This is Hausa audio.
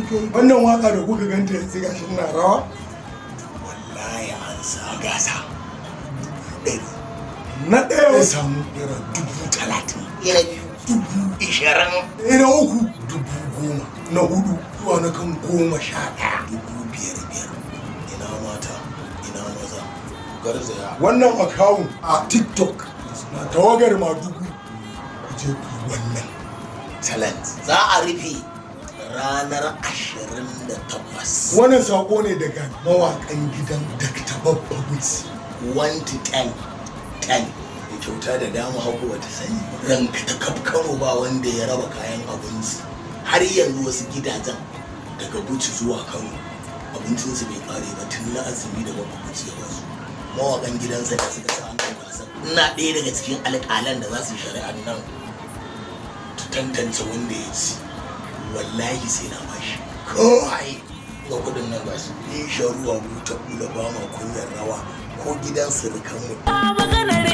Kai, wannan waka da kuka ganta yanzu, gashi ina rawa, wallahi an sa gasa 100,000. Na ɗaya ya samu ₦30,000. Na biyu 20,000. Na uku 10,000, na hudu zuwa na kan 11 5,000 5. Ina mata, ina maza, garzaya wannan account a TikTok na tawagar Madugu, ku je ku yi wannan Talent za a rufe ranar 28. Wannan sako ne daga mawakan gidan Dr. Babba Boots. 1 to 10, 10 da kyauta da dama. Hagu bata sani ba, ranka ta kaf Kano ba wanda ya raba kayan abinci. Har yanzu wasu gidajen daga Buci zuwa Kano abincinsu bai kare ba tun na azumi da Babba Buci ya basu. Mawakan gidansa da suka sa wannan gasar, ina ɗaya daga cikin alƙalan da za su yi shari'ar nan ta tantance wanda ya ci. Wallahi sai na bashi kawai ga kudin nan, gashi in shan ruwa buta kula, ba ma kunyar rawa ko gidan surukanmu. Maganar